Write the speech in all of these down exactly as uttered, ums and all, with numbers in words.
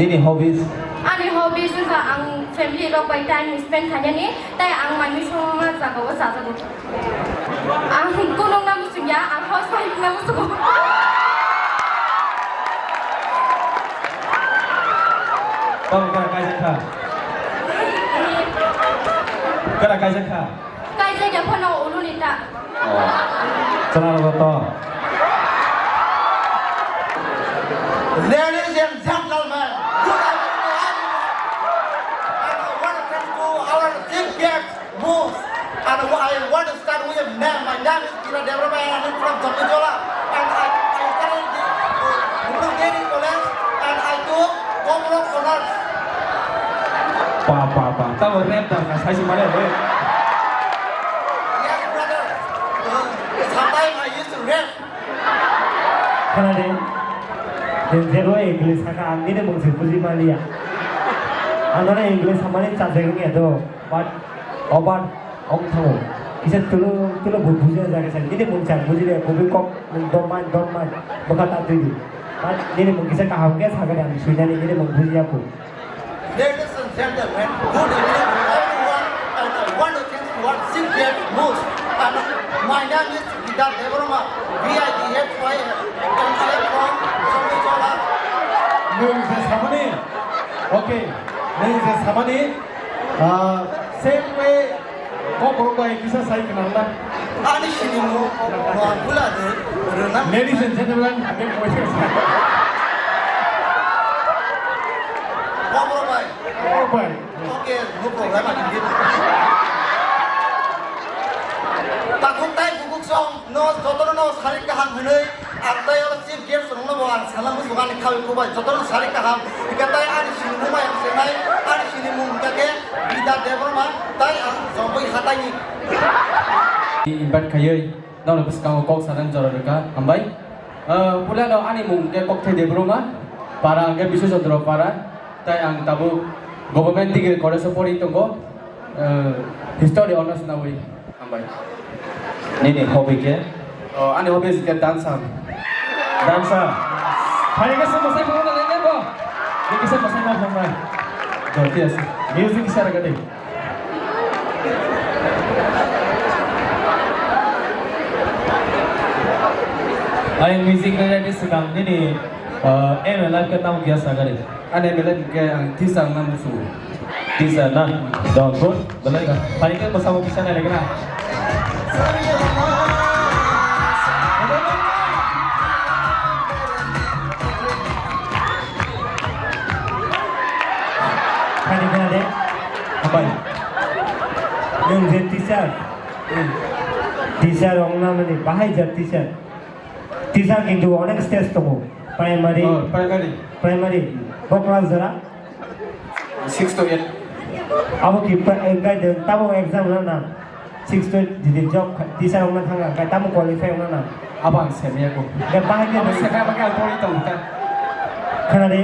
Nini hobbies? Ani hobbies wngkha ang family rok bai time spend khainani, tei ang manwi songma jagao chajago. Ang kunung nang singya, ang housewife nang sugo. Tamo kara kaijak kha? Kara kaijak kha? Kaijak ya phano uluni ta. Oh. Chwla rogo to. Ladies and gentlemen, good afternoon, everyone. And I want to thank you, our chief guest, Moose. And I want to start with a name. My name is Kira Debra Bai, and I'm from Jombijola. And I, I studied in Guru Giri College, and I took Commerce Honors. Pa, pa, pa. Tamo rap da ka, sai si mane, eh. Yes, brother. Uh, sometimes I used to rap. Khna de, chwng jebo English saka, ang nini mung se buji maliya. Ang nono English samani chajak wngya do, but obar ong thango. Kisa tulo, tulo bu buji jaga sa, nini mung chang buji le, bubi kok, don't mind, don't mind, bwkha ta twi di. But nini mung kisa kaham khe sakani ang suinani, nini mung buji ya ku. Ladies and gentlemen, good evening to everyone, and I want to thank you, our chief guest, Moose. And my name is Vidya Debbarma, V I D H Y, and I am from Sombichola. Nwng je samani, okay, nwng je samani, ah, same way, Kokborok bai kisa sai khna hwnba? Ani sinimung, mo ang bula de, rwna. Ladies and gentlemen, happy voices. Kokborok bai. Kokborok bai. Okay, no problem, I can give it. Takhuk tai bubuk song, no, jotono no sari kaham hwnwi, ang tai oro chief guest rokno bo ang sana muchungo ani khawi kubai, jotono sari kaham, hwnkhe tai ani sinimung bai ang senai, ani sinimung hwnkhe Bidya Debbarma, tai ang Jomoi hataini. Invite khaiwi, norok bwskango kok sanani jora rwkha, hambai. Ah, puilano ani mung khe Kokthai Debbarma, para hwnkhe Biswa Chandra para, tai ang tabuk Government Degree College o pori tongo, ah, History Honours nawi. Hambai. Nini hobby khe? Oh, ani hobby khe dancer. Dancer. Phai khe se mwsai phuru na lele bo. Ni kisa mwsai ma phungnai. Jo, kisa. Music kisa rega de. Ai music rega de swkang nini, uh, aim in life khe tamo kya sagari. Ani belai hwnkhe ang teacher wngna muchungo. Teacher na? Dong, good. Belai ka. Phai khe bwskango kisa nai rwgwna. Phai khe de. Hambai. Nwng je teacher. Teacher wngna mani bahai jat teacher. Teacher kintu onek stage tongo. Primary, oh, primary. Primary. Bo class jora? Six to eight. Abo ki pri-, eh, guide, tamo exam rwna? Six to eight jodi job kha-, teacher wngna thangna, kai tamo qualify wngna na? Abo ang semiya ko. Ya, bahai ke abo semiya bagwi ang pori tongo ta. Khna de,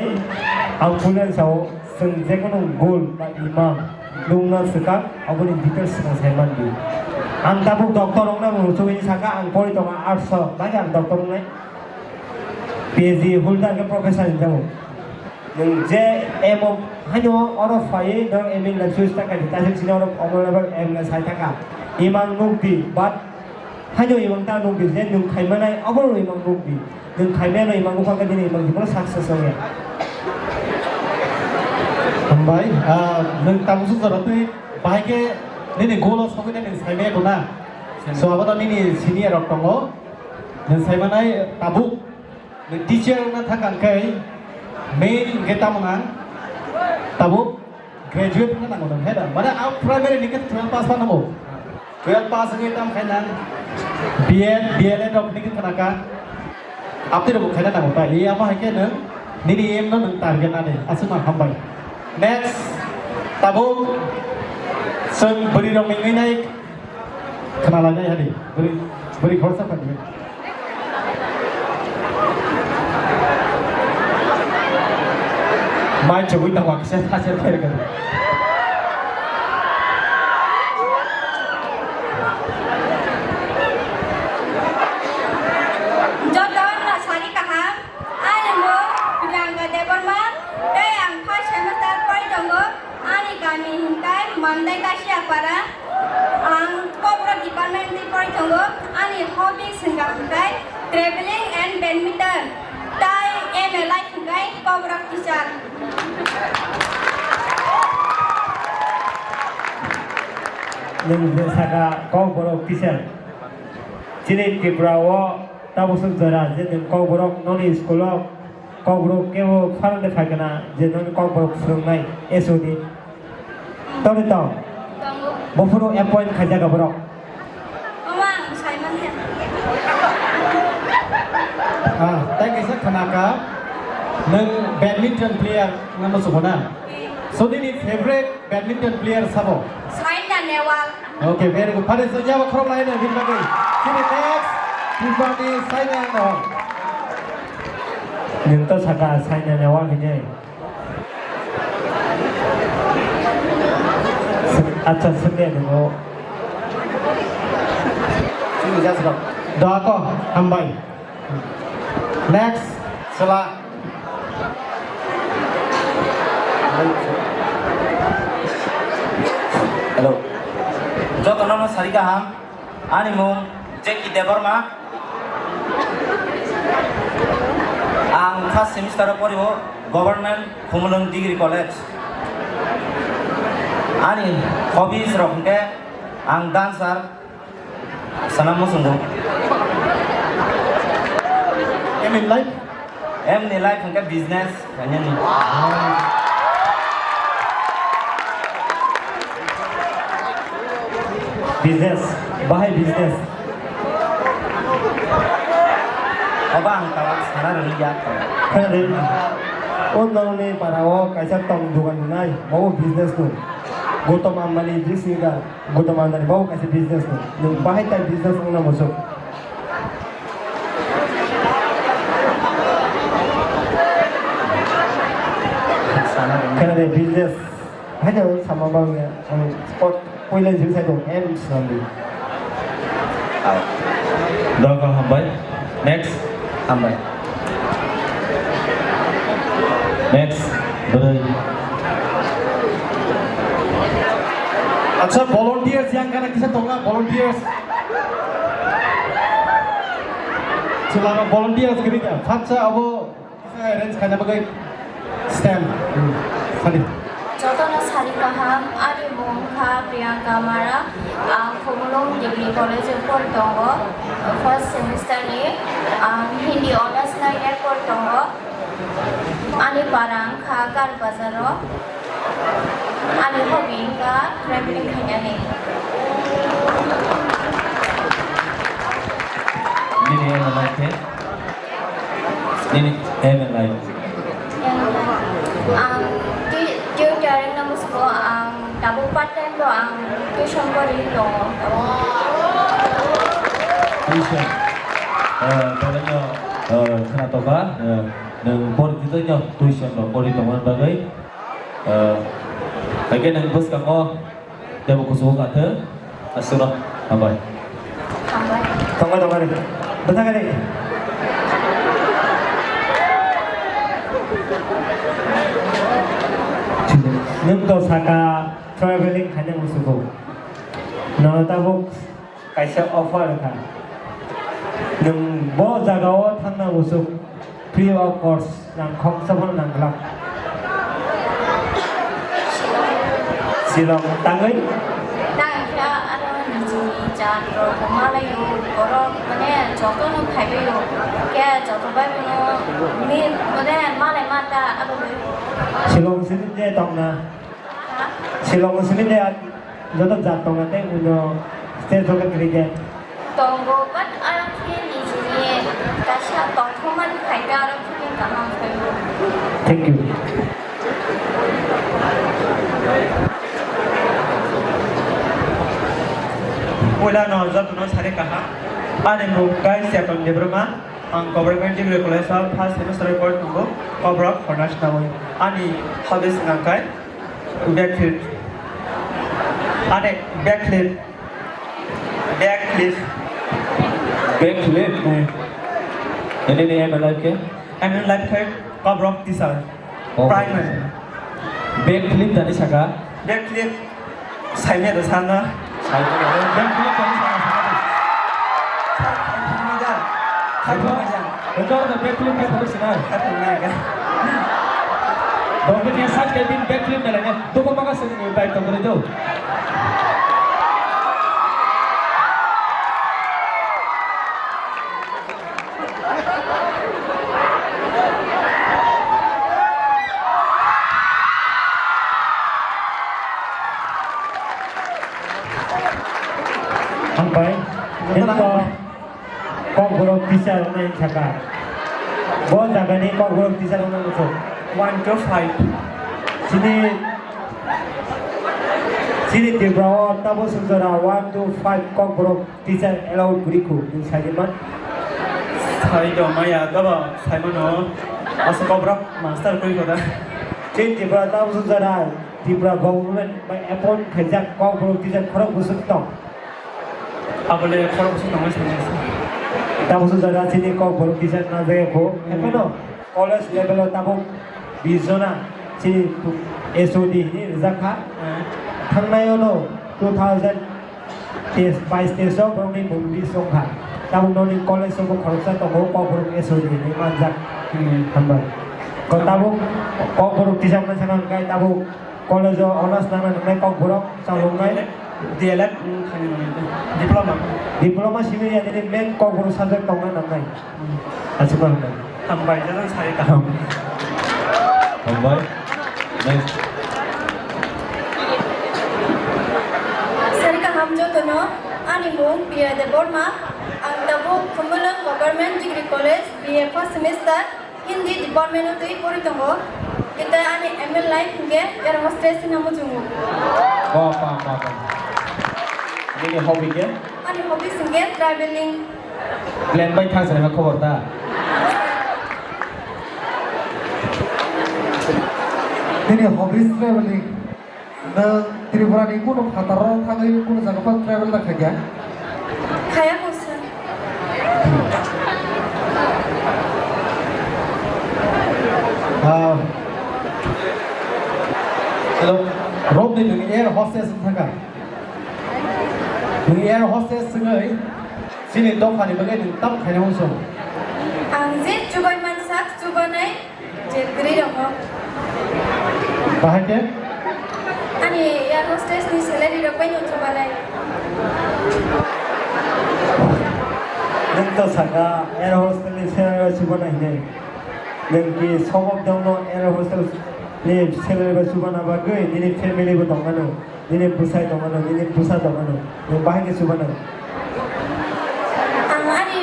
ang pulen sao. Chwng jekono goal ba imang nungna swkang, aboni details chwng sai man di. Ang tabuk doctor wngna bo muchungwi saka, ang pori tongo arts o, bagwi ang doctor wngnai. P H D holder khe professor hinjago. Nwng je aim o haino oro phaiwi norok aim in life choice ta khaidi, ta sini oro omo level aim na sai thaka. Imang nuk di, but Haino imang ta nukdi, je nwng khaimanai, obono imang nukdi. Nwng khaimanai imang nukha khe nini imang jibon success wngya. Hambai, ah, nwng tabuk suk jora twi bahai khe nini goal o sogwi nai nwng saimaya kho na. So, abono nini senior rok tongo. Nwng saimanai tabuk. Nwng teacher wngna thang kha khe main hwnkhe tamo nang? Tabuk graduate wngna nango nwng, he da? Mane ang primary ni khe twelve pass ma nango. Twelve pass wngwi tamo khai nang B Ed, D El Ed rok ni khe khna kha. Apni rok bo khaina nango ta. Iya ma hai khe nwng nini aim no nwng target nani. Aswk ma hambai. Next, tabuk chwng bwrwi rok ni wngwi nai. Khna lainai hani, bwrwi, bwrwi khoroksa phaidi. Mai chugui tamo kisa thaser khairokha. Jotono sari kaham, ani mung Priyanka Debbarma, tei ang Traveling and badminton. Tai M A life hwnkhe Kokborok teacher. Nwng je saka Kokborok teacher. Chini Tripura o tabuk swk jora je nwng Kokborok noni school o Kokborok kebo pharani phaikana je noni Kokborok phwrwngnai S O D. Toni tong. Tongo. Bophuru appoint khaijak borok. Mama, ang sai manya. Ah, tai kaisa khana ka, nwng badminton player wngma muchungo na? Eh. So nini favorite badminton player sabo? Saina Nehwal. Okay, very good. Phari so yaba khorok lai na bin bagwi. Chini next, Tripura ni Saina Nehwal. Nwng to saka Saina Nehwal hinwi. Acha, swngya nwngo. Doa ko, hambai. Next, sela. Hello. Jotono no sari kaham. Ani mung Jackie Debbarma. Ang first semester o porio Government Khumulwng Degree College. Ani hobbies rok hwnkhe ang dancer, sana muchungo. Aim in life? Aim ni life hwnkhe business. Kanya ni. Business, bahai business. Oba ang tawak sana rwni ya. Khana de, o nongni para o kaisa tong dugan nai, bo business no. Gautam Ambani, Jessica, Gautam Ambani, bo kaisa business no. Nwng bahai tai business wngna muchuk. Khana de business. Haino sama bang ya, ang sport poila jil sai dong, em sandi. Doka hambai. Next. Hambai. Next. Bwrwi. Acha, volunteers yang kana kisa tonga, volunteers. Chwla volunteers gini ka, phatsa abo. Arrange khaina bagwi stand. Hmm. Sadi. Jotono sari kaham, ani mung kha Priyanka Mara, ang Khumulwng Degree College o pori tongo, first semester ni, ang Hindi honours nine year pori tongo, ani para wngkha Kar Bazar o. Ani hobby wngkha traveling khainani. Nini aim in life khe? Nini aim in life? Ang tu-, tutor wngna musugo, ang tabuk part time bo ang tuition pori tongo. Tuition. Eh, pore no, eh, khna tokha, eh, nwng pori twi no tuition rok pori tongmani bagwi. Eh, haikhe nwng bwskango teibo kuchugo kathwng, aswkno hambai. Hambai. Tongbai, tongbai. Bwthakhe de. Nwng to saka traveling khaina musugo. Nono tabuk kaisa offer wngkha. Nwng bo jagao thangna muchuk, free of cost, nang khoroksa phano nang glak. Shillong tangwi? Tangkhe aro nijini jat rok malaio, borok mane jotono phaibaio, khe joto bai bono ni mane malai mata abo bai. Shillong sini je tongna. Shillong simi de joto jat tongo tei uno state rok kwrwi de. Tongo, but aro khe nijini kaisa tongthokmani phaikhe aro khe kaham phaio. Thank you. Puila no jotono sari kaham. Ani mung khe Chetan Debbarma. Ang Government Degree College o first semester o pori tongo, Kokborok honours nawi. Ani hobbies wngkha khe backflip. Ani backflip. Backflip. Backflip? Hmm. Nini aim in life khe? Aim in life khe Kokborok teacher. Oh. Primary. Backflip tani saka? Backflip. Saimya da sana. Saimya da. Backflip tani saka, saka. Sir, saimya da. Ito, ito na backflip ke photo sinai. Dongke dia sat ke bin backflip na lagi. Dukho maka sini ni baik tong do. Hambai. Ito. Kokborok teacher wngna wng sakha. Bo jagani Kokborok teacher wngna wng sakha. One to five. Chini, chini Tripura o tabo sujora one to five Kokborok teacher allowed kwrwi khu, nwng sai di man? Sai do maya, gaba sai mano. Aswk Kokborok master kwrwi kho da. Chini Tripura tabo sujora Tripura government bai appoint khaijak Kokborok teacher khorok bwswk tong. Abole khorok bwswk tongwi sani se. Tamo sujak chini Kokborok teacher na jaya kho. Hmm. Ekhono college level o tabuk bis jona chini S O D hini rijak kha. Hmm. Thangnai ono two thousand teis, bais teis o borokni mung bis wngkha. Tabuk noni college o bo khoroksa tongo Kokborok S O D hini manjak. Hmm. Hambai. Ko tabuk Kokborok teacher na sakha hwnkhe tabuk college o honours nangna nangnai Kokborok chaloknai. D L Ed, mm, khaina nangnai. Diploma. Diploma simi ya nini main Kokborok subject tongna nangnai. Mm. Aswk ma hwnwi. Hambai, jajak sai kaham. Hambai. Next. Sari kaham jotono, ani mung Priya Debbarma, ang tabuk Khumulwng Government Degree College, B A first semester. Hindi department o twi pori tongo. Kita ani aim in life hingke air hostess hingna muchungo. Ba, ba, ba, ba. Nini hobby ke? Ani hobby hingke traveling. Plane bai thang sani ma khobor ta? Nini hobby traveling. Nwng Tripura ni kunu phataro thangwi kunu jaga phano travel da khaikha? Khaya bo sir. Ah, hello, Robni nwng air hostess wng thangkha. Nwng air hostess wngwi chini dophani bagwi nwng tam khaina uansukha? Ang je chubai mansak, chubanai. Je kwrwi rokno. Bahai khe? Ani air hostess ni salary rok bai no chubanai. Nwng to saka air hostess ni salary rok chubana hinwi. Nwng ki sob of them no air hostess ni salary rok chubana bagwi nini family bo tongmano. Nini bwsai tongmano, nini bwsa tongmano, nwng bahai khe chubana. Ang ani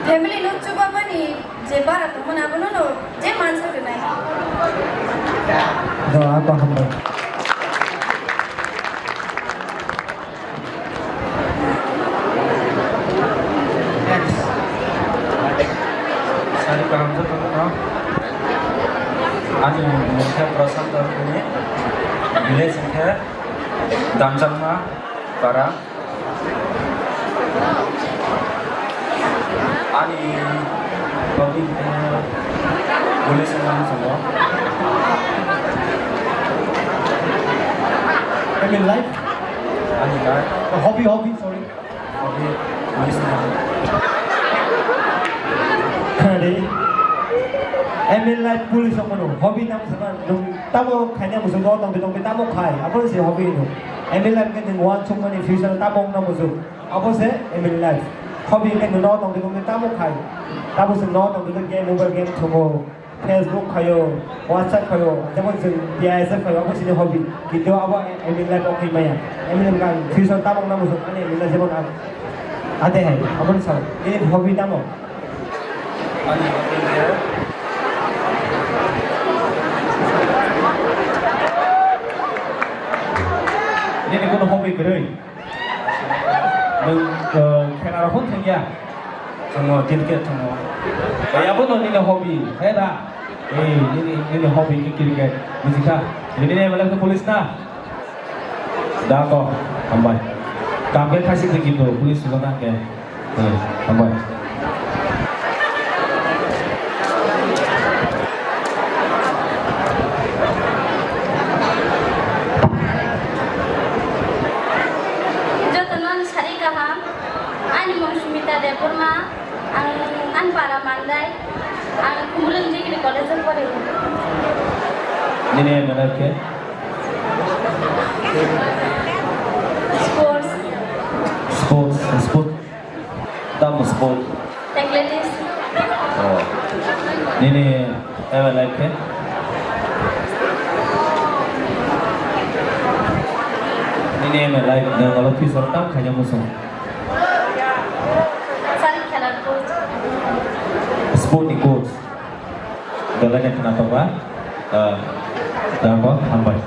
family no chubamani je bara tongmani abono no je mansa rwnai. Do, ako hambai. Next. Sari kaham jotono. Ani mung khe Prashant Dharmani, village hwnkhe Damjakma para. Ani hobby hwnkhe police wngna muchungo. I mean life? Ani life. Hobby, hobby, sorry. Hobby, police wngna. Khna di. Aim in life police wngmano. Hobby tamo sana, nwng tamo khaina muchung, no tongwi tongwi tamo khai. Abo se hobby hino. Aim in life khe nwng uansukmani future tamo wngna muchung. Abo se aim in life. Hobby khe nwng no tongwi tongwi tamo khai. Tamo se no tongwi tongwi game, mobile game thungo. Facebook khayo, WhatsApp khayo, jemon chwng B I S F khayo, abo chini hobby. Kintu abo aim in life o khaimaya. Aim in life future tamo wngna muchung, ani aim in life jemon ang. Ate hai, abo ni sao. Nini hobby tamo? Ani hobby khe nini kono hobby kwrwi? Nwng, eh, khela rok phano thwngya? Thwngo, cricket thwngo. Bai, abono nini hobby, he da? Eh, nini, nini hobby khe cricket. Bujikha? Nini M L A khe police na? Da to, hambai. Kam khe khaisi khe kintu police sujakna khe. Hmm, hambai. Jotono ani sari kaham. Ani mung Sumita Debbarma. Ang Nini M L I khe? Sports. Sports, sports. Tamo sport? Athletics. Oh. Nini M L I khe? Nini M L I nwng olo future tam khaina muchung? Sari khelar coach. Sport ni coach. Belai khe khwnathokma. Ah, tabuk hambai.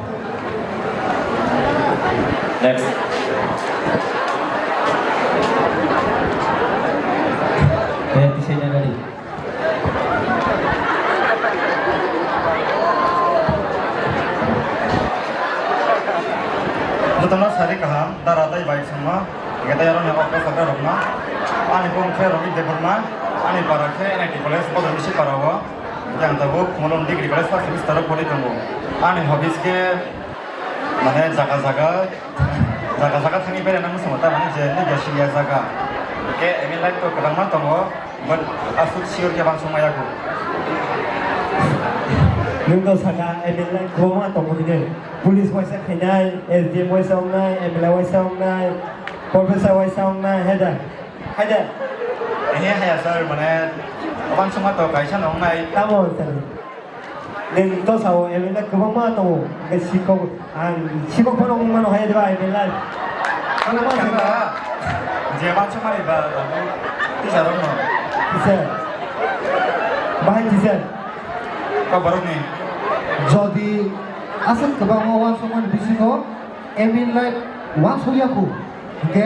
Next. Eh, tisai nai nadi. Jotono sari kaham, dara tai bai songma, hingke tai aroni okra sakra rokma. Ani bung khe Romit Debbarma, ani para khe N I T College, Bodol Misi para o. Yang tabuk Mulung Degree College first semester o pori tongo. Ani hobbies khe mane jaga jaga, jaga jaga thangwi beraina muchungo, tamani je nini singya jaga. Hingke M L I to kwbangma tongo, but aswk sure khe uansukma yago. Nwng to saka M L I kwbangma tongo hwnwi. Police waisa khainai, S D M waisa wngnai, M L A waisa wngnai, professor waisa wngnai, hai da? Hai da? Ehe, haya sir, mane, uansukma to kaisa no wngnai. Tamo sir? Nwng to sao M L A kwbangma tongo, hwnkhe sikok, ang sikok phano wngmano hai da M L A. Kwbangma sir. Kaka, je uansukmani ba, teacher rokno. Teacher. Bahai teacher. Kok borokni. Jodi aswk kwbangma uansukmani bisingo M L A uansukya kho, hwnkhe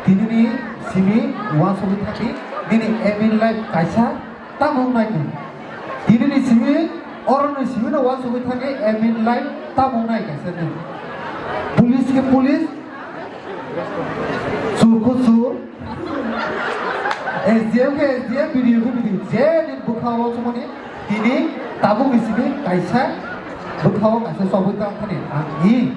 tinini simi uansugwi thangdi, nini M L A kaisa tamo wngnai kho. Tinini simi, oroni simi no uansugwi thangdi, M L A tamo wngnai kaisa nini. Police khe police, sur khe sur, S D M khe S D M, B D O khe B D O, je nini bwkha o uansukmani, tini tabukni simi kaisa bwkha o kaisa chobwi tang thani ang ni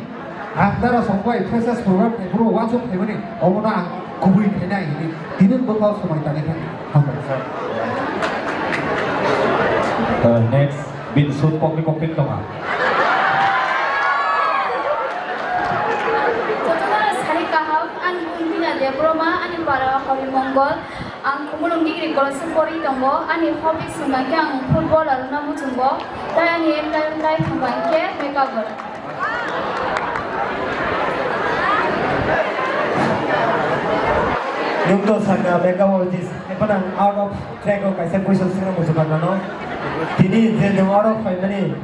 ang dara songbai freshers program khai phuru uansuk phaimani omono ang kubui khainai hini tini bwkha o swmai tangwi thani hambai. Uh, next, bin sut kokni kokpit tonga. Jotono sari kaham, ani mung Bina Debbarma, ani para Hori Mongol. Ang Khumulwng Degree College o pori tongo. Ani hobbies hwnba khe ang football rwna muchungo. Tai ani aim life, life hwnba khe makeup rwna. Nwng to saka makeup artist, hai phano ang out of track o kaisa question swngna muchung kha nano. Tini je nwng out of phaimani,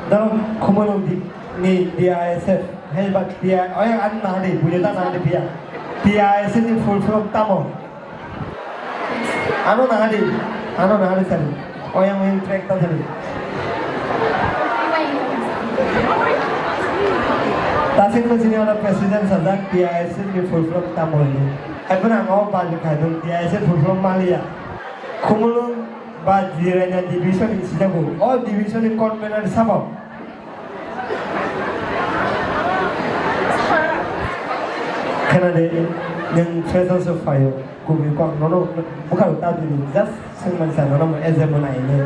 norok Khumulwng di, ni D I S F, hai ba D I, oya ang nahadi, bujo ta nahadi phiya. D I S F ni full form tamo? Ano nahadi, ano nahadi sari. Oyang oyang track ta sari. Tasik no sini oro president sajak T I S F ni full form tamo hini. Haibano ang o bajik khaidung T I S F full form maliya. Khumulwng ba Jirania division ni sijago. O division ni convener sabo. Khena de, nwng freshers o phaio, kubui kok nono bwkhao ta dini, just swngmani sa nono as a mwnai hinwi.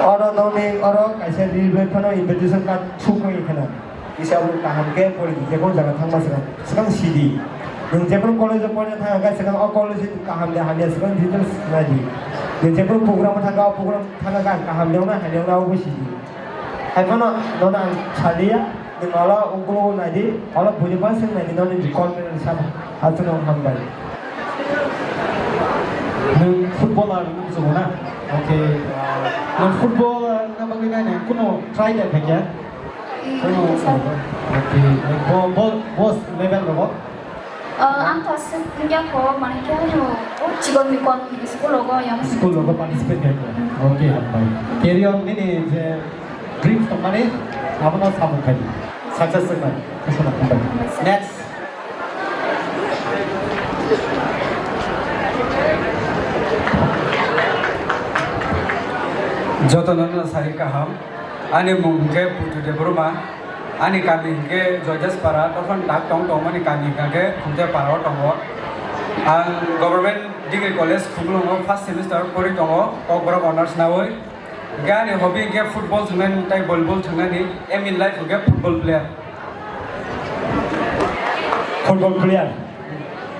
Oro noni, oro kaisa ribai phano invitation card sukmani khena. Kisa bo kaham khe pori di, jekon jaga thangma swkang, swkang sidi. Nwng jekon college o porina thangkha swkang o college kaham de hamya swkang details sinai di. Nwng jekon program o thangkha o program thangkha kaham de wngnai hamya wngnai obo sidi. Haiphano nono ang saliya, nwng olo ungkulugo naidi, olo buini bai swng naidi, noni ni comment ni sabo. Aswkno hambai. Nwng footballer wngwi muchungo na? Okay, ah, nwng football wngna bagwi nai nai kuno try da khaikha? Kuno, okay, bo, bo, bo level rogo? Ah, ang to aswk wngya kho, mane khe ano, o chikon mikon school rogo yang. School rogo participate khe kho. Okay, hambai. Carry on nini je dreams tongmani, abono samung khai. Success wngnai. Hambai. Next. Jotono no sari kaham. Ani mung hwnkhe Putu Debbarma. Ani kami hwnkhe Joydaspara, tophan dak tong tongmani kami hwnkhe Khumte para o tongo. Ang Government Degree College Khumulwngo first semester pori tongo, Kokborok honours nawi. Hinkhe ani hobby hinkhe football thwngnani tei volleyball thwngnani, aim in life hinkhe football player. Football player.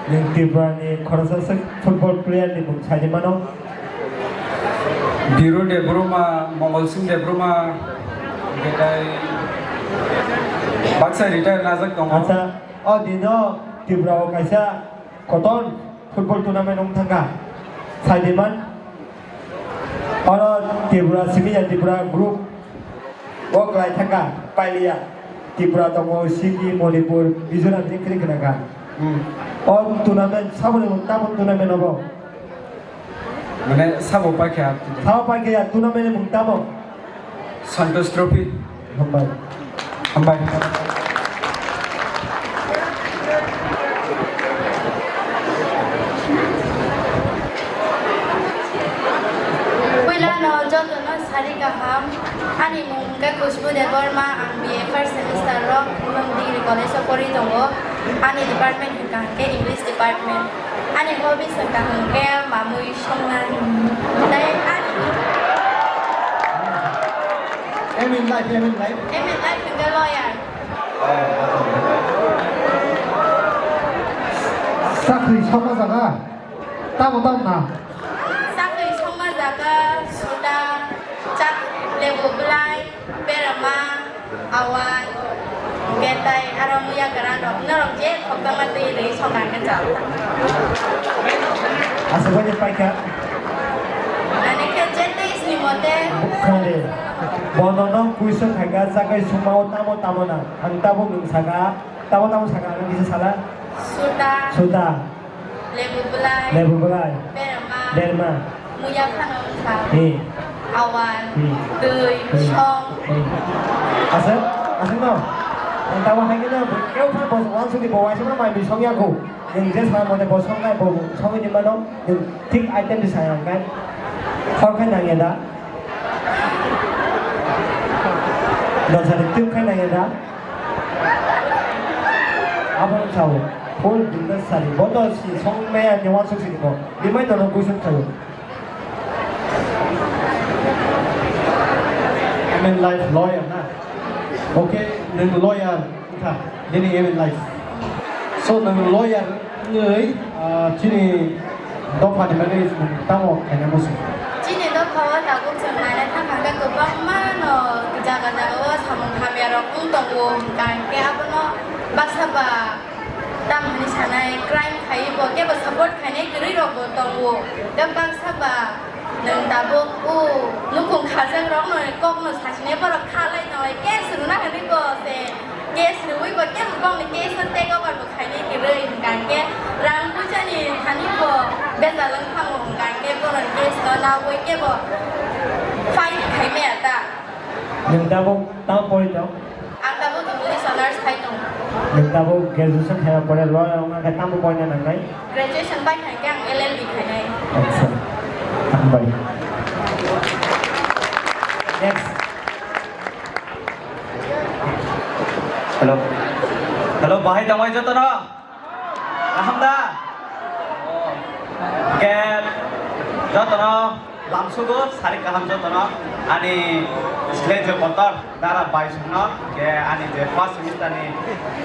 Nwng Tripura ni khoroksa swk football player ni mung sai di mano. Biru Debbarma, Mongol Singh Debbarma, hinkhe tei baksa retire najak tongo. Acha, o dino Tripura o kaisa kotor football tournament wng thangkha. Sai di man. Oro Tripura simi ya Tripura group o kwlai thangkha, pailiya. Tripura tongo, Sikkim, Manipur, Mizoram ni kwrwi khna kha. Hmm. O tournament saboni mung tamo tournament obo? Mane sabo paikha. Sabo paikha ya tournament ni mung tamo? Santosh Trophy. Hambai. Hambai. Puilano jotono sari kaham. Ani mung hwnkhe Khushbu Debbarma, ang B A first semester o Khumulwng Degree College o pori tongo. Ani department hwnkha hwnkhe English department. Ani hobbies wngkha hwnkhe mamui songna. Tei ani aim in life, aim in life. Aim in life hwnkhe lawyer. Chakri sokma jaga. Tamo tamo na. Chakri sokma jaga, suda, chak, lebu belai, berama, awan, hwnkhe tai aro muya kwran rok, norok je khokjakma twi rwi songkha hwnkhe chao. Aswk bai paikha. Ani khe je tei sini mote. Khare. Bono no question khaikha, chakri sokma o tamo tamo na. Ang tabuk nwng saka, tamo tamo saka, ang kisa sala. Suda. Suda. Lebu belai. Lebu belai. Berma. Berma. Muya phano wngkha. Hi. Awan. Hi. Twi. Hi. Song. Hi. Aswk? Aswk no? Ang tabuk hai kheno, keu phano bo uansukni bo uaisa phano mai mui songya kho. Nwng je sa mone bo songnai, bo songwi di mano. Nwng thik item di saya, kan? Hor khai nangya da? Dosari thik khai nangya da? Abo wng sao, full business sari. Bo to si song maya ni wansuk sini ko. Bimai no no question khayo. Aim in life lawyer na. Okay, nwng lawyer wngkha, nini aim in life. So, nwng lawyer wngwi, ah, chini dophani bagwi tamo khaina muchung? Chini dopha o tabuk chwng naina thang kha khe kwbangma no jaga jaga o samung hamya rok wng tongo, hwnkha hwnkhe abono baksa ba tamo hinwi sanai crime khaiwi bo kebo support khainai kwrwi rok bo tongo. Tei baksa ba nwng tabuk o nukhung khajak rok no kok no sasinai borok khalai tonglai case rwna hinwi bo se case rwui bo kebo bongni case no take over bo khainai kwrwi, hwnkha hwnkhe rang puisa ni thani bo bejal wng thango, hwnkha hwnkhe bono case no naiwi kebo fight khai maya ta. Nwng tabuk tamo pori tong? Ang tabuk English honours khai tong. Nwng tabuk graduation khai pore lawyer wngna khe tamo poina nangnai? Graduation pai khai khe ang L L B khainai. Acha. Hambai. Next. Hello. Hello, bahai tongwi jotono? Kaham da? Hwnkhe jotono lamsugo, sari kaham jotono. Ani sle je kotor dara bai songno, hwnkhe ani je first semester ni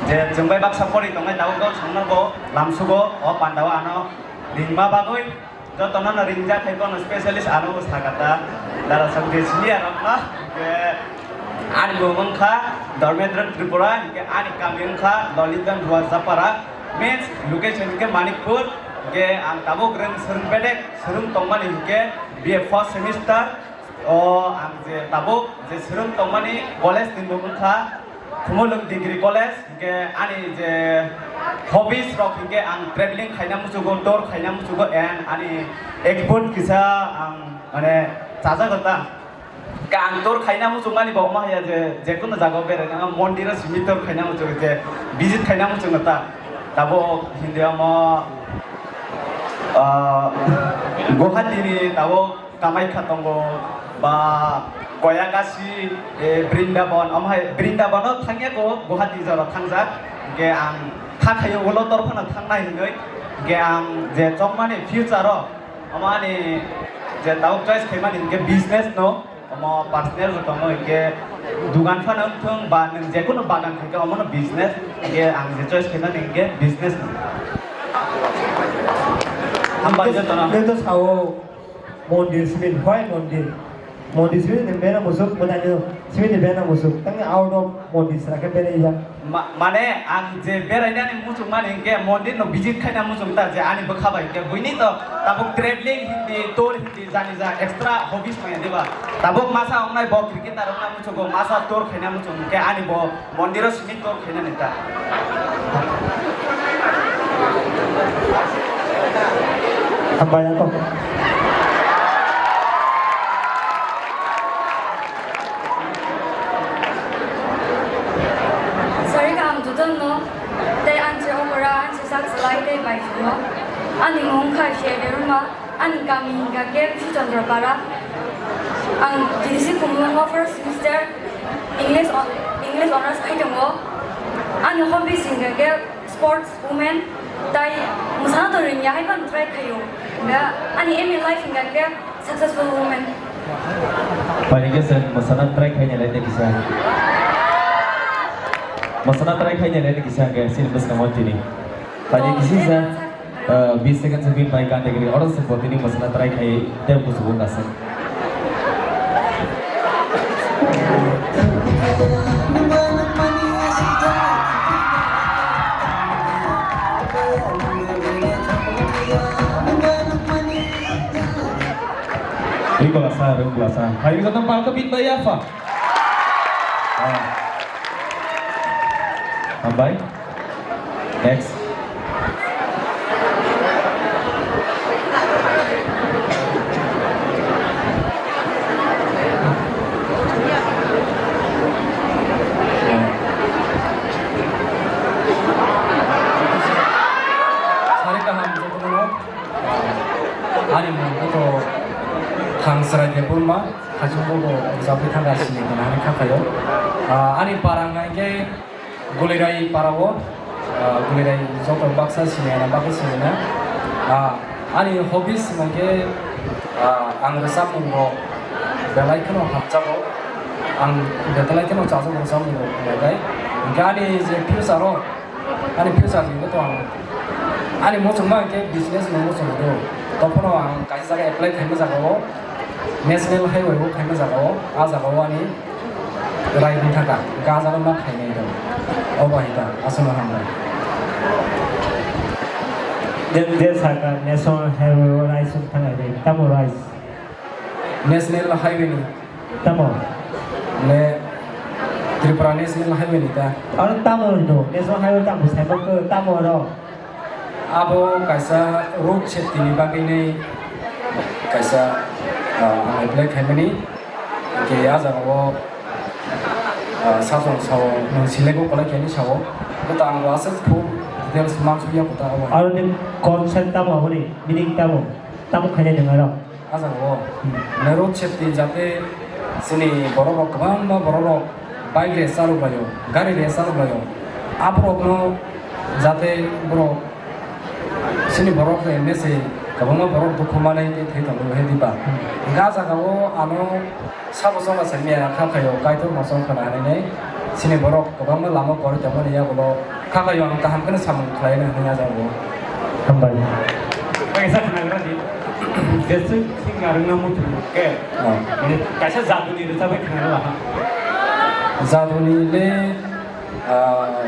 je chwngbai baksa pori tongnai, tabuk songno bo lamsugo, o pandao ano ringma bagwi. Jotono no ringjak hai bono specialist ano bo sakata. Dara Sakti senior rok no. Hwnkhe ani bo wngkha Dharmendra Tripura, hwnkhe ani kami wngkha Lolitganj Duarjapara. Main location hwnkhe Manikpur. Hwnkhe ang tabuk rwng swrwng bedek swrwng tongmani hwnkhe B A first semester. O ang je tabuk je swrwng tongmani college ni bo wngkha Khumulwng Degree College, hwnkhe ani je hobbies rok hwnkhe ang traveling khaina muchugo, tour khaina muchugo, and ani export kisa ang mane chajago ta. Hwnkhe ang tour khaina muchungmani bo omo haya je, jekunu jaga o beraina, mondiro simi tour khaina muchugo je, visit khaina muchungo ta. Tabuk hindi omo, ah, Guwahati ni tabuk Kamaikha tongo, ba Goyagasi, eh, Brindaban, omo hai Brindaban o thangya ko, Guwahati jora thangjak. Hwnkhe ang kha khayo ulo tor phano thangnai hinwi. Hwnkhe ang je chongmani future o, omo ani je tabuk choice khaimani hwnkhe business no, Omo personal bo tongo, hinkhe dugan phano wngthung ba nwng jekunu bagan khaikhe omono business, hinkhe ang je choice khaimani hinkhe business no. Hambai jotono. Nito sao mondir simin, why mondir? Mondir simin ni bena musuk, bena ni simin ni bena musuk. Tangni out of mondir sera khe bena ila. Ma-, mane ang je berainani muchungmani hinkhe mondir no visit khaina muchung ta je ani bwkha bai hinkhe buini to tabuk traveling hindi, tour hindi, jani ja extra hobbies manya diba. Tabuk masa wngnai bo cricketer wngna muchungo, masa tour khaina muchung hinkhe ani bo mondiro simi tour khainani ta. Hambai ako. Sarika ang jotono, tei ang se okora, ang se sak salai tei bai sumo. Ani mung khai se Deruma, ani kami hingka ke Bishnu Chandra Para. Ang G D C Khumulwngo first semester English on-, English honours khai tongo. Ani hobbies hingka ke sports, women, tai mwsana to ringya hai phano try khaio. Hingka ani aim in life hingka ke successful woman. Paini khe chwng mwsana try khainai lai tei kisa. Mwsana try khainai lai tei kisa hwnkhe chini bwskango tini. Paini kisa sa, eh, bis second se bin pai kan degri. Oro se bo tini mwsana try khai tei busugo kasa. Ri kolasa, ri kolasa. Hai, bisa tempat ke pintu ya, Pak? Ah. Tambai. Next. Sari kaham jotono. Ani mung khe to Thang Chwrai Debbarma, Hajung Bobo, Japri Thanga sini gwnang ani kha khaio. Ah, ani para hwnka hwnkhe Gulirai para o, ah, Gulirai joto baksa sini na, baksa sini na. Ah, ani hobbies hwnka khe, ah, ang rwchapmung rok belai kheno hamjago. Ang belai kheno chajago rwchapmung rok belai. Hwnkhe ani je future o, ani future ni to ang, ani muchungma hwnkhe business no muchung do. Tokphano ang kaisa jaga apply khaima jaga o, National Highway o khaima jaga o, a jaga o ani rai wng thaka, hwnkhe a jaga ma khainai rw. Obo hai ta, aswkno hambai. Je, je saka National Highway o rai sung thangna de, tamo rai? National Highway ni. Tamo? Ne, Tripura National Highway ni ta. Aro tamo do, National Highway tamo, saibo ko tamo ro. Abo kaisa road safety ni bagwi ni kaisa, ah, ang apply khaimani. Ke a jaga o, ah, sajong sao, nwng select o kwlai khaini sao. Bo ta ang bo aswk full details mansukya kota abo. Aro ni concept tamo aboni, meaning tamo? Tamo khainai nwng aro? A jaga o, hmm, mane road safety jate chini borok rok kwbangma borok rok bike race chalok laio, gari race chalok laio. Aborok no jate borok chini borok rok mese kwbangma borok dukhu manai tei thai tongo hai diba. Hwnkhe a jaga o ano sabo chwngno simi ya kha khaio Kaitor mosong khwna hinwi nai chini borok kwbangma lama kwrwi tongmani yagulo. Kha khayo ang kaham kheno samung khlaina hwnwi a jaga o. Hambai. Kaisa khnagra di. Besi singa rwngna muchung ke. Oh. Mane kaisa jaduni rwchapwi khnagra laha. Jaduni le, ah,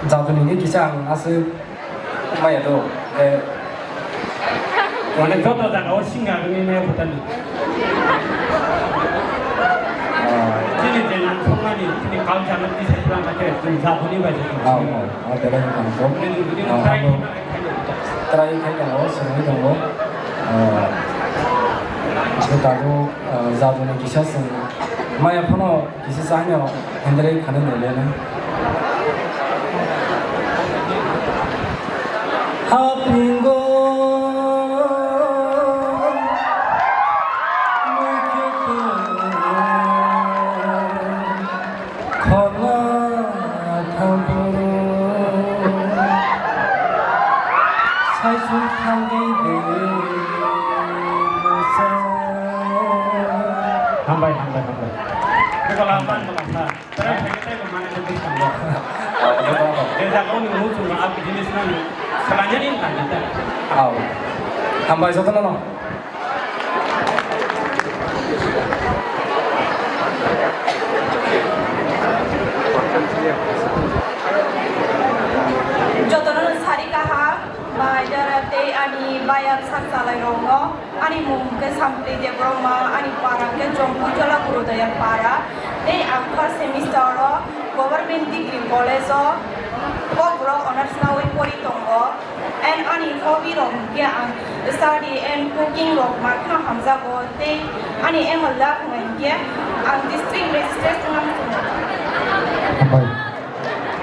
jaduni ni kisa ang aswk maya do. Ke Mane joto jaga o singa rwngwi maya bwtharni. Ah. Chini je nangkukmani, chini culture no tisai twlang kha khe chwng jaduni bai se tong. Ah, ah, ah, belai wngkha nangkuk. Mane nwng jodi no try khaima khe khaina. Try khai tongo, swrwngwi tongo. Ah, tabuk, ah, jaduni kisa chwng maya phano Kisi sahnya hendrei khani nilena. Hapingo khona thamburu. Saisun thangwi de musa. Bai, hambai, hambai. Tei ko lamban ko lamsa. Tei ko mane ko bwskango. Tei jak ko ni muchung no a business nang. Salanya ni tang ta. Au. Hambai jotono no. Jotono no sari kaham, bai dara tei ani bayap sak chalai rok no. Ani mung khe Sampli Debbarma, ani para khe Jompuijola Gurudaya para. Tei ang first semester o Government Degree College o Kokborok honours nawi pori tongo. And ani hobby rok hwnkhe ang study and cooking rok mankha hamjago. Tei ani aim o love hwnkhe ang district magistrate wngna muchungo. Hambai.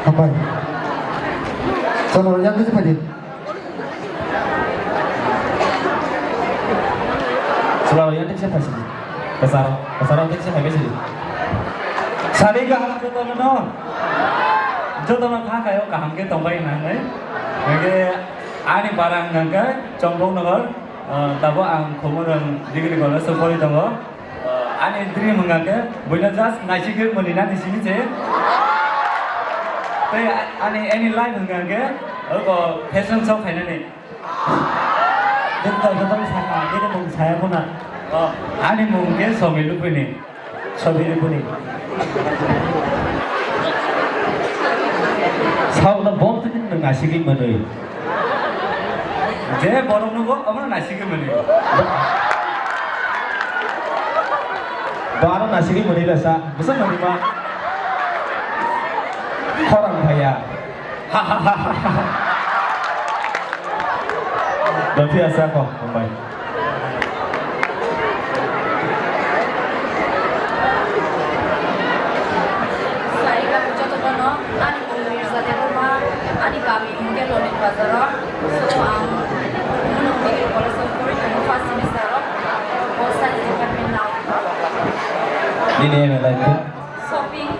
Hambai. Chalo, yang khe phai di. Chwla rok yang thik se phai sidi. Kwchar, kwchar rok thik se phai bai sidi. Sari kaham jotono no. Jotono kha kayo kaham khe tongbai hinwi. Hwnkhe ani para wngkha khe Chongpong Nogor, ah, tabuk ang Khumulwng Degree College o pori tongo. Ah, ani dream wngkha khe buino just naisingwi mwnwi nani simi se. Tei ani, ani life wngkha khe oko fashion show khainani. Joto, joto saka, bini mung saya khuna. Oh, ani mung khe Somi Lupini. Somi Lupini. Sauna bom tini nung naisingwi mwnwi. Je borok nugo, omo naisingwi mwnwi. Ba aro naisingwi mwnwi lasa, bwsa mwnwi ma. Khorang phaiya. Doti asa ko, hambai. Saika jotono ani mung Mirza Debbarma, ani kami hwnkhe Lonic Bazar o. So ang Khumulwng Degree College o pori tongo first semester o. Pol science department nao. Nini M A life khe? Shopping.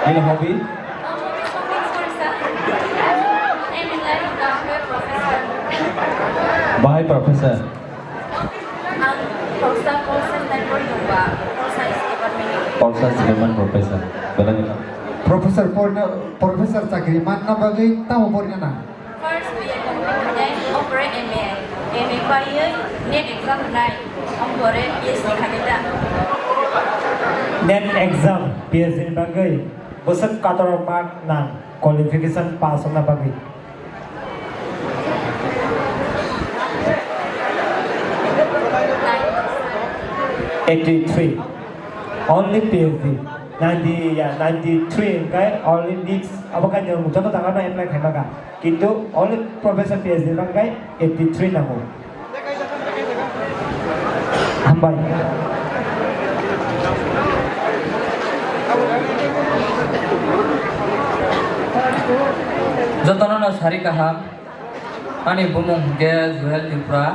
Nini hobby? Shopping, sorry, sir. Aim in life, become a professor. Bahai professor? Ang professor, pol science nai pori tongba, pol science department. Pol science department professor. Belai belai. Professor porna, professor chakri manna bagwi tamo porina na? First B A complete khainai, opore M A, M A paiwi NET exam rwnai, opore P H D khainai da. NET exam, P H D ni bagwi bwswk katorok mark nang qualification pass wngna bagwi? Eighty three. Only P H D. Ninety, yeah, ninety three hwnkhe only NEET, abo khe nwng joto jaga no apply khaima kha. Kintu only professor P H D hwnkhe eighty three nango. Hambai. Jotono no sari kaham. Ani bumung hwnkhe Juhel Tripura,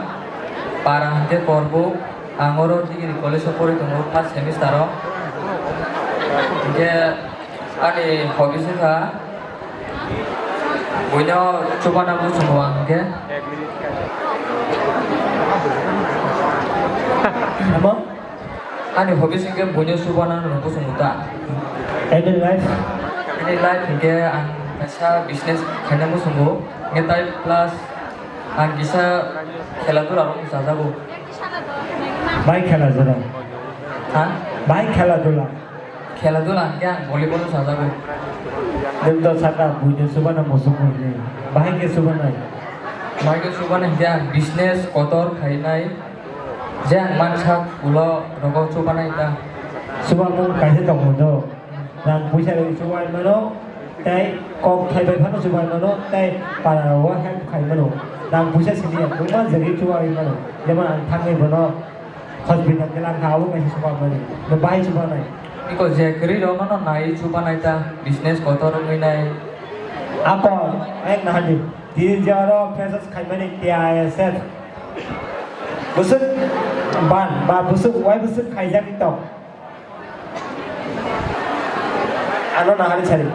para hwnkhe Korbuk, ang oro degree college o pori tongo first semester o. Hwnkhe ani hobby se kha buino chubana muchungo ang hwnkhe. Amo? Ani hobby se hwnkhe buino chubana no muchungo ta. Any life? Any life hwnkhe ang kaisa business khaina muchungo. Hwnkhe tai plus ang kisa khela dula rok chajago. Bai khela dula. Ha? Bai khela dula. Khela dula hwnkhe ang volleyball chajago. Nwng to saka buino chubana muchungo hinwi. Bahai khe chubanai? Bahai khe chubana hwnkhe ang business kotor khainai. Je ang mansak ulo rogo chubanai ta. Chubamung kaisa tongmung do. Rang puisa rwi chubai mano, tei kok thaibai phano chubai mano, tei para rogo help khai mano. Rang puisa simi ya, buma jagwi chubai mano. Jemon ang thangwi bono hospital khe langkha, abo kaisa chubai mani. No bahai chubanai. Iko je kwrwi rok no nai chubanai ta, business kotor wngwi nai. Ako, ek nahadi. Tini jaro freshers khaimani T I S F. Bwswk ban ba bwswk wai bwswk khaijak tong. Ano nahari sari.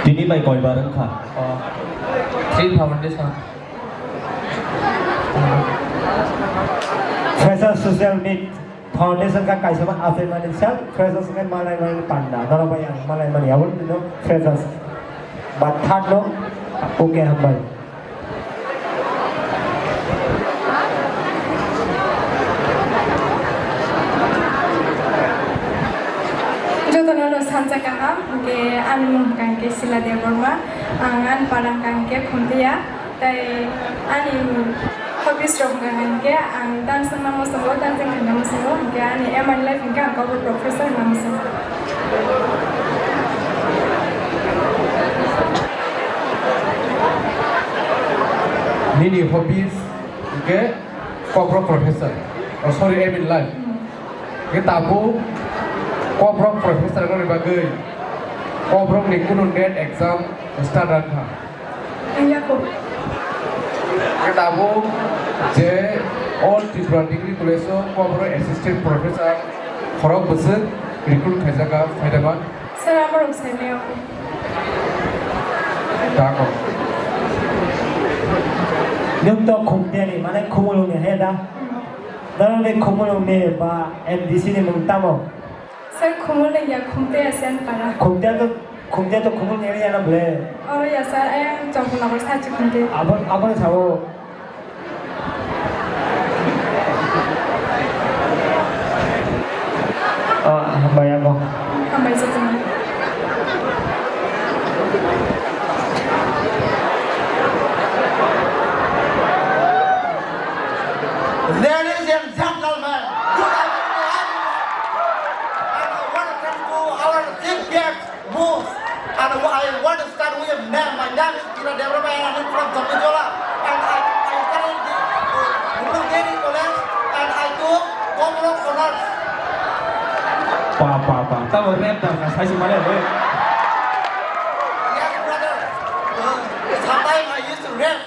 Tini bai koi bar wngkha? Oh. Three foundation. Freshers Social Meet Foundation ka kaisa ma aphai mani sal freshers ka malai mani panda. Noro bai ang malai mani abon no freshers. But third no, okay, hambai. Jotono no sansa kaham, hwnkhe ani mung hwnkha hwnkhe Sila Debbarma, ang ani para hwnkha hwnkhe Khumtiya, tei ani hobbies rok hwnkha hwnkhe ang dance wngna muchungo, dancing khaina muchungo, hwnkhe ani aim in life hwnkhe ang Kokborok professor wngna muchungo. Nini hobbies hwnkhe Kokborok professor. Oh, sorry, aim in life. Hwnkhe tabuk Kokborok professor wngni bagwi Kokborokni kunu NET exam start wngkha. Wngya kho. Hwnkhe tabuk je All Tripura Degree College o Kokborok assistant professor khorok bwswk recruit khaijak kha, phaidama. Sir, amorok saimaya kho. Tako. Nwng to Khumtiyani, mane Khumulungni he da? Hmm. Norokni Khumulungni ba M D C ni mung tamo? Sir, Khumulung ya, Khumtiya Senpara. Khumtiya to, Khumtiya to Khumulung area na ble? Oro ya, sir, ayang Chongphonagar sachi Khumtiya. Abo, abo ni sao. Ah, hambai amo. Hambai jotono. Ladies and gentlemen, good evening to everyone. And I want to thank you, our chief guest, Mus. And I want to start with your name. My name is Peter Debra, and I'm from Jambujola. And I, I studied the, uh, Guru Devi College, and I took Commerce Honors. Pa, pa, pa. Tamo rap da, ka sai si mane, eh. Yes, brother. Uh, sometimes I used to rap.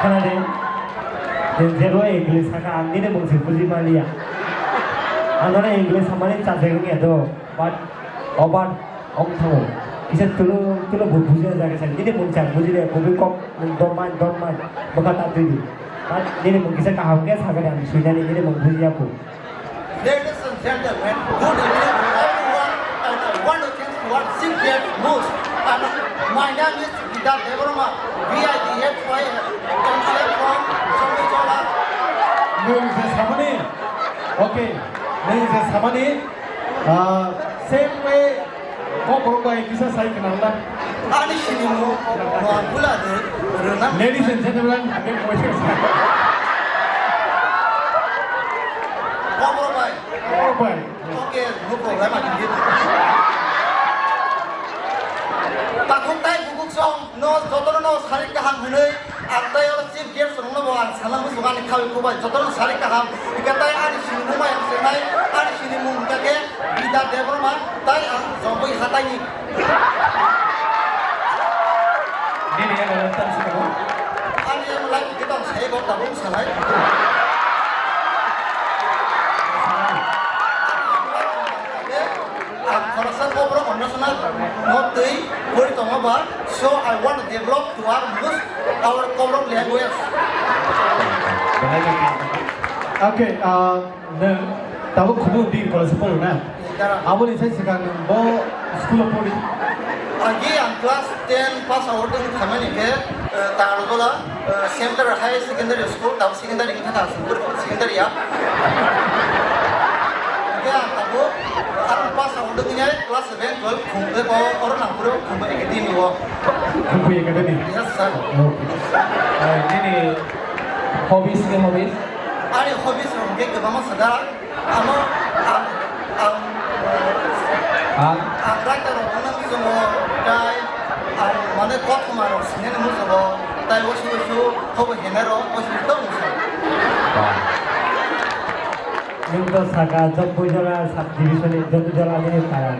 Khna de, nwng jebo English saka, ang nini mung se buji maliya. Ang nono English samani chajak wngya do, but obar ong thango. Kisa tulo, tulo bu buji na jaga sa, nini mung chang buji de, kubi kok, nwng don man, don man, bwkha ta twi di. But nini mung kisa kaham khe sakani ang suinani, nini mung buji ya ku. Ladies and gentlemen, good evening to everyone, and I want to thank our chief guest Mus and my name is Vidya Debbarma, V I D H Y, and I am from Sombichola. Nwng je samani, okay, nwng je samani, ah, same way, Kokborok bai kisa sai khna hwnba? Ani sinimung no ang bula de rwna. Ladies and gentlemen, ang khe koisa sa. Kokborok bai. Kokborok bai. Okay, no problem, I can get it. Takhuk tai bubuk song no jotono no sari kaham hwnwi. Ang tai oro chief guest rokno bo ang sana muchungo ani khawi khubai jotono sari kaham. Hingkhe tai ani sinimung bai ang chenai, ani sinimung hingkha khe Bidya Debbarma, tai ang Jongpui hataini. Nini emo life tang sukano? Ani emo life hingkhe tong sai bo tabuk sanai. Ang khoroksa Kokborok International no twi pori tongo ba, so I want to develop to our most our Kokborok language. Okay, ah, nwng tabuk Khumulwng Degree College o poro na? Dara. Aboni sai swkang nwng bo school o pori? Agi ang class ten pass out wng khaimani khe, eh, Tangarbola, eh, Central Higher Secondary School, tabuk secondary wngkha ta, Songpuri secondary ya. Hingke ang tabuk, aroni pass out wngya class seven, twelve, Khumbai, o, oro Nangpuro, Khumbai Academy o. Khumbai Academy? Yes, sir. Okay. Eh, nini hobbies ni hobbies? Ani hobbies rok hingke kwbangma sajak. Amo ang, ang, ang, ang writer rok wngna muchungo, tai ang mane kothoma rok sinani muchungo, tai uansuk uansuk khobo henai rok uansuk tong muchungo. Nwng to saka Jompuijola subdivision ni Jompuijola ni para.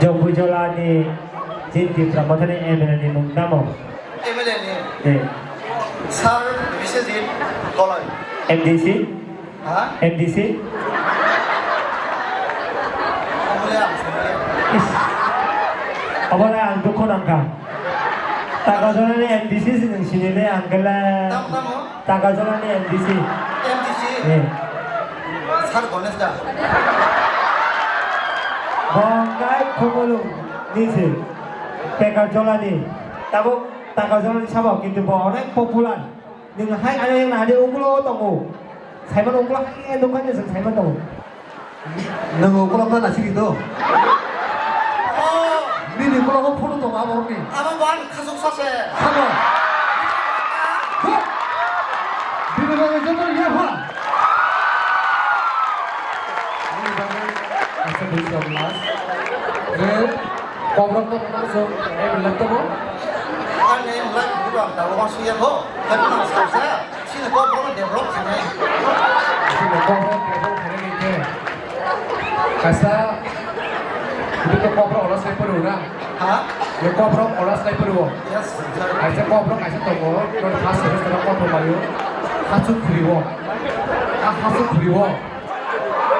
Jompuijola ni Chin Tipra Mothani M L A ni mung tamo? M L A ni? Eh. Sir Biswajit Koloi. M D C? Ha? M D C? Obo le ang sini. Is. Obo le ang dukhu nangkha. Taka jora ni M D C si nung sini le ang kela. Tamo, tamo? Takarjolani M D C. M D C? Eh. Sir Ganesh da. Bo wngkha Khumulwng ni se. Takarjolani. Tabuk Takarjolani sabo, kintu bo onek popular. Nwng hai ano yang nahadi ukulo tongo. Saiman ukulo hai yang dukhan ni saiman tongo. Nwng ukolok na nasiri do. Oh. Nini ukolok o phone tongo abo ni. Abo bo ang khasuk sase. Habo. Bini bagwi joto ya ha. Bini bagwi asa bini bagwi last. Re, kobrok to kono so, em lak to bo. Ang em lak buram da bo suya bo. Tapi nang sasa. Chini kok bono develop khainai. Chini kok bono develop khainai khe. Kaisa, ibu to kok bono ola sai puru na? Ha? Ye kok bono ola sai puru. Yes, sir. Kaisa kok bono kaisa tongo, no first semester kok bono mayo. Hachu khuriwo. A hachu khuriwo.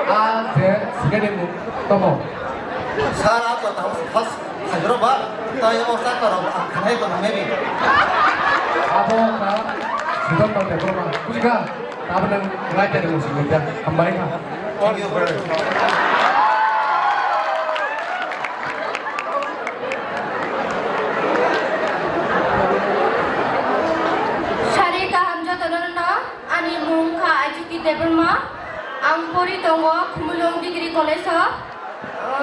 A je second mung tomo. Sir, a to tamo first. Sajro ba, tayo sa karo ba, ang khanai ko nang maybe. Abo ka, sidon ba tebro ma. Kuchika, abo nang right tadi musim dia, hambai ka. Thank you, brother. Sari kaham jotono no, ani mung kha Ajuki Debbarma, ang pori tongo Khumulwng Degree College o,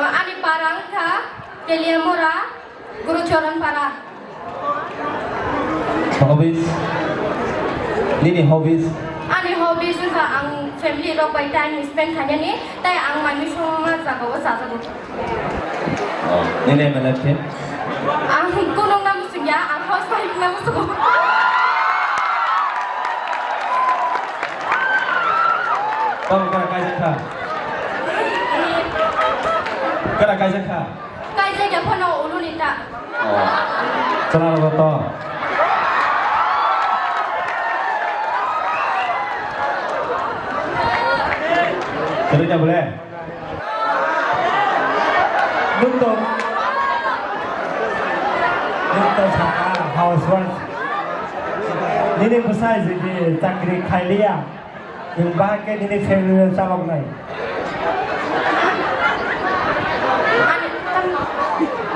ani para wngkha Teliamura. Guru Charan Para. Hobbies? Nini hobbies? Ani hobbies wngkha ang family rok bai time spend khainani, tai ang manwi songma jagao chajago. Oh, nini M L F khe? Ang kunung na muchungya, ang house wife na muchungo. Tamo kara kaijak kha? Kara kaijak kha? Kaijak ya phano uluni ta. Oh. Chwla rogo to. Kwrwi da bole? Nwng to, nwng to saka housewife. Nini bwsai jodi chakri khailiya. Nwng bahai khe nini family no chaloknai.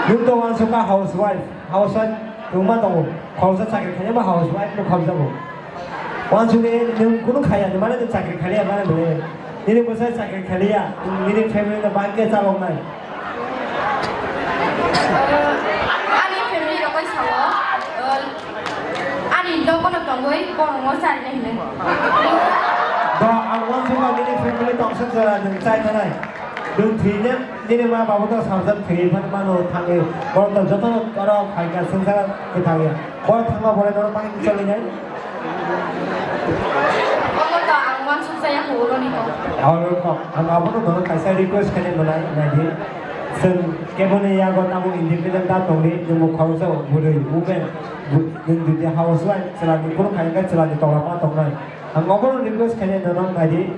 Nwng to uansukha housewife, housewife kwbangma tongo. Khoroksa chakri khainai bo housewife no khamjago. Uansukhe nwng kunu khaiya, nwng mane nwng chakri khailiya mane bole. Nini bwsai chakri khailiya, nwng nini family no bahai khe chaloknai. Ani family rok bai sao, ani nogo no tongwi borok no charina hinwi. Do, ang uansukha nini family tongsa jora nwng chai thanai. Nwng thwina nini ma baba to samjak thwi phan mano thangwi. Borok to joto oro phaikha swngchar kwthangya. Borok thangma borok norok bahai khe cholinai. Omo to ang uansukjaya kho, oro ni kok. Oro kok. Ang abono nono kaisa request khainai mwnai, naidi. Chwng keboni yago tamo independent da tongdi, nwng bo khoroksa bwrwi, women, bu-, nwng jodi housewife, chwlani phuru khaikhe chwlani tola ma tongnai. Ang obono request khainai nono, naidi.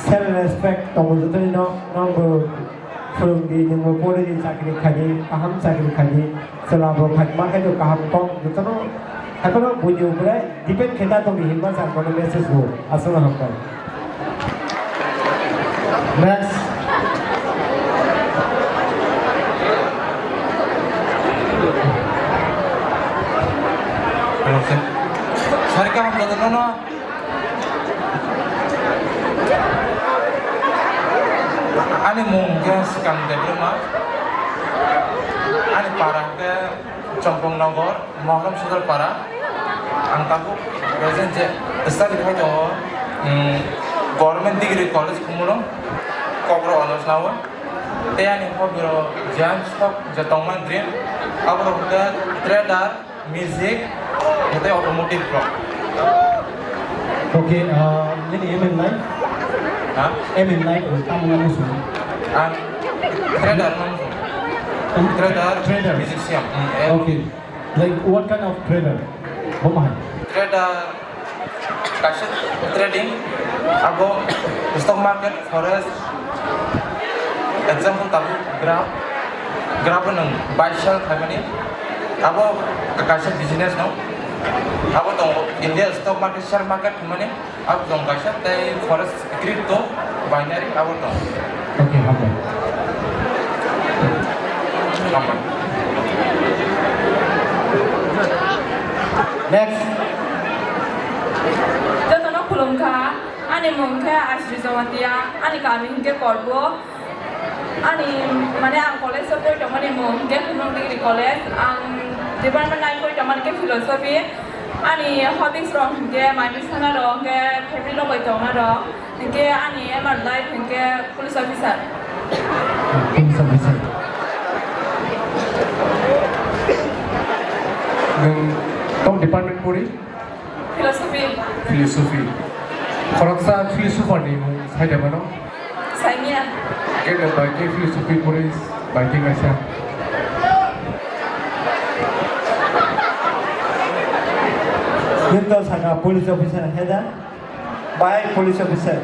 Self respect tongo jotono, nwng bo phwrwngdi, nwng bo poridi, chakri khaidi, kaham chakri khaidi, chwla bo khaima khe kaham tong, jotono haiphano buini upre depend khe da tongdi hinma sa kono message bo. Aswkno hambai. Next. Hello, sir. Sir, kaham jotono? Ani mung khe Swkang Debbarma. Ani para khe Chompong Nogor, Mohrom Sodor Para. Ang tabuk present je study khai tongo, um, Government Degree College Khumulwng, Kokborok honours nawi. Tei ani hobby rok jang sok je tongmani dream, abo rok khe trader, music, tei automotive rok. Okay, uh, nini aim in life? Ha? Aim in life, tamo wngna muchung? Ang trader wngna muchung. Um, trader, trader. Musician. Mm, eh. Okay. Like, what kind of trader? Bo mahai? Trader, kaisa trading, abo stock market, forex, example tabuk graph, graph no buy sell khaimani, abo kaisa business no. Abo tongo India stock market, share market hwnmani abo tong kaisa, tei forex, crypto, binary abo tong. Okay, hambai. Hambai. Next. Jotono khulumkha, ani mung khe Ashri Jamatia, ani kami hinkhe Korbo. Ani, mane, ang college o poi tongmani mung khe Khumlung Degree College, ang department nine poi tongmani khe philosophy. Ani hobbies rok hinkhe mai mui sana rok, hinkhe family rok bai tongna rok, hinkhe ani aim in life hinkhe police officer. Police officer. Nwng tong department pori? Philosophy. Philosophy. Khoroksa philosopher ni mung sai da mano? Saimia. Khe no bai khe philosophy pori bai khe kaisa. Nito saka police officer heda? Bai police officer.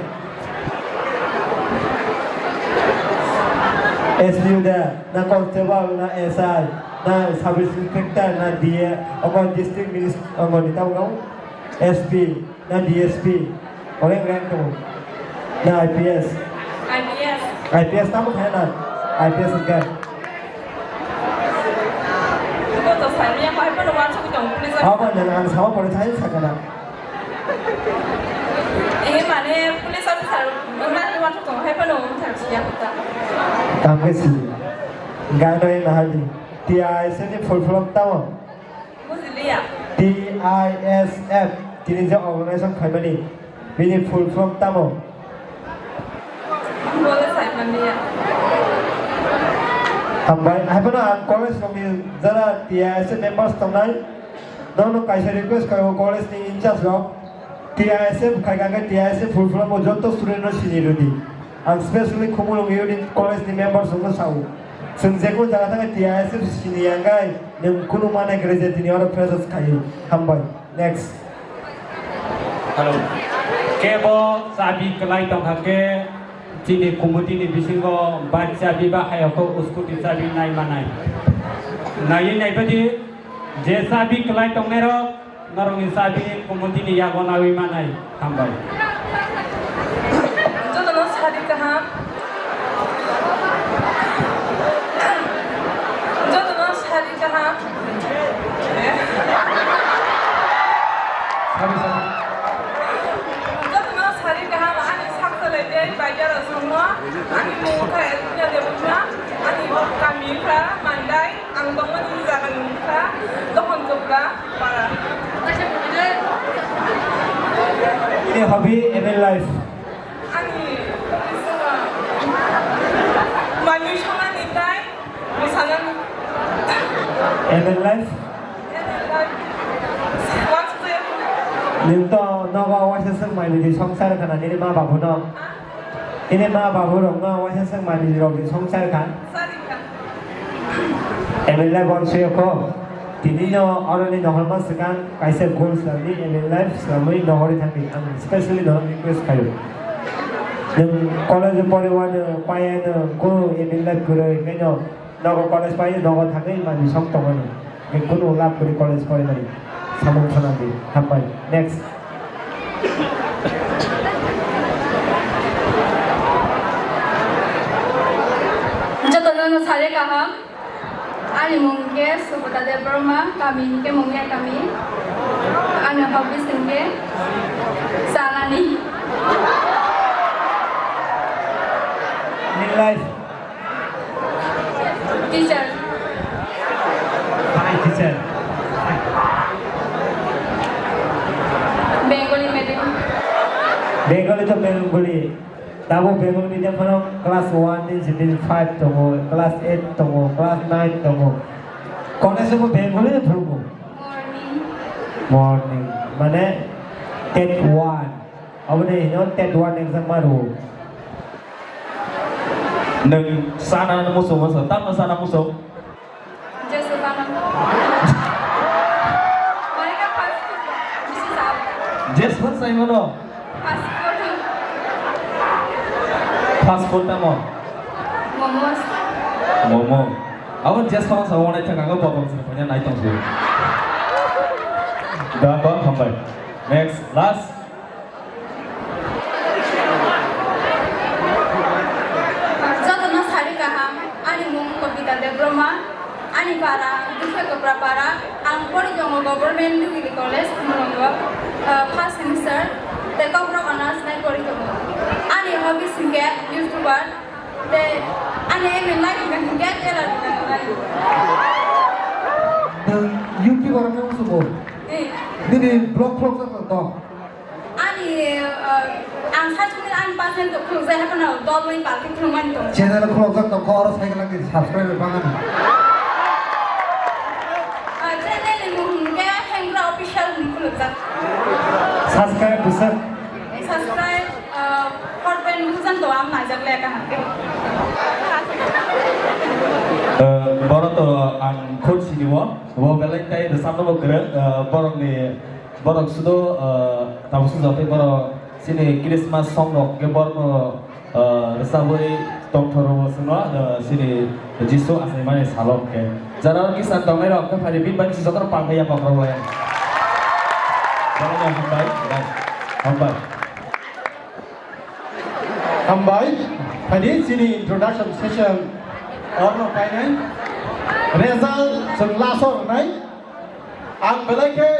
S P O da, na constable, na S I, na sub inspector, na D A, omo district minister, omo ni tamo S P, na D S P, oreng reng tongo, na I P S. I P S. I P S tamo khe na, I P S hwnkhe. Iko to sani ya, pai pano wansugwi tongo, police. Abo nang ang sama pore thai sakana. Eh, mane, police officer, wngna ni wansuk tongo, hai pano wngthar siya kota. Tamo khe si. Gano yang nahali. T I S F ni full form tamo? Bujiliya. T I S F, tini je organization khaimani, bini full form tamo? Bole saimaniya. Hambai, haiphano ang college rokni jara T I S F members tongnai, nono kaisa request khaio college ni in charge rok, T I S F khai kha khe T I S F full form o joto student no sini rwdi. Ang specially Khumulwng Unit College ni members rokno sao, chwng jekunu jaga thangwi T I S F sini ya wngkha, nwng kunu mane kwrwi je tini oro freshers khai. Hambai. Next. Hello. Kebo chabi kwlai tongkha khe chini committee ni bisingo bike chabi ba hayokho scooty chabi nai manai. Naiwi naibadi je chabi kwlai tongnairok Norokni chabi committee ni yago nawi manai. Hambai. Jotono sari kaham. Jotono sari kaham. Sari, sari. Jotono sari kaham. Ani saksa lai de, bai jara songmo. Ani mung kha Elvina Debbarma. Ani kami kha Mandai. Ang tongmani jaga ni mung kha Dohon Chopra para. Ini hobby, aim in life. Ani manwi songnani tai mosanani. Aim in life. Aim in life. Nwng to nogo waisa swk mai midi songsar khana nini ma babu no. Ini ma babu rok no waisa swk mai midi rok ni songsar kha. Aim in life on suyo kho. Tini no oroni nohorma swkang kaisa goal swnamwi aim in life swnamwi nohori thangdi. Ang specially nohor request khaio. Nwng college o poriwano paiano go aim in life kwrwi khaino nogo college pai nogo thangwi manwi song tongmani. Kunu lab kwrwi college porimani samung swnamdi. Hambai. Next. Jotono no sare kaham. Ani mung khe Subodha Debbarma, kami hinkhe Mungya kami. Ani hobbies hinkhe chanani. Nini life? Teacher. Hi, teacher. Bengali medium. Bengali to Bengali. Tabuk Bengali medium phano class one ni sitting five tongo, class eight tongo, class nine tongo. College bo Bengali ni phurungo? Morning. Morning. Mane tet one. Abo de hino tet one exam maru. Nwng sana muchung masa, tamo sana muchung? Jesu bana. Mereka fast food. Bisi jao. Jesu bana sai mano? Fast food. Fast food tamo? Momos. Momo. Abo Jesu bana sa wonai thang ang baba sa panya nai tong su. Dam dam hambai. Next, last. Jotono sari kaham, ani mung Kobita Debbarma, ani para Dukhe Kopra para, ang pori tongo Government Degree College, Mulungo, uh, first semester, tei Kokborok Honours nai pori tongo. Ani hobbies hingke YouTuber, tei ani aim in life hingke tailor hingke. Nwng YouTuber wngna muchungo? Eh. Nini vlog vlog jak tong? Ani, uh, ang sachumni ani personal to khulukjai haphano dolni party khulukmani tongo. Channel khulukjak tong kho, oro cycle lagi subscriber bangani. Uh, channel ni mung hingke Hengra Official ni khulukjak. Subscribe bwswk. Subscribe, uh, hor pen bujan to am najak le kaham. Uh, boro to ang khut sini wo, wo belai tai de samno bo kwrwng, uh, borok ni Borok sudo, ah, tabuk sujak tei borok chini Christmas song rok hwnkhe borokno, ah, rwchabwi tongthoro chwngno, ah, chini Jisu achaimani salo hwnkhe. Jara rok kisa tongnai rok hwnkhe phaidi bini bagwi se jotono pal khe yapha rok lai. Jotono hambai, hambai. Hambai, phaidi chini introduction session orno painai. Result chwng last o rwnai. Ang belai khe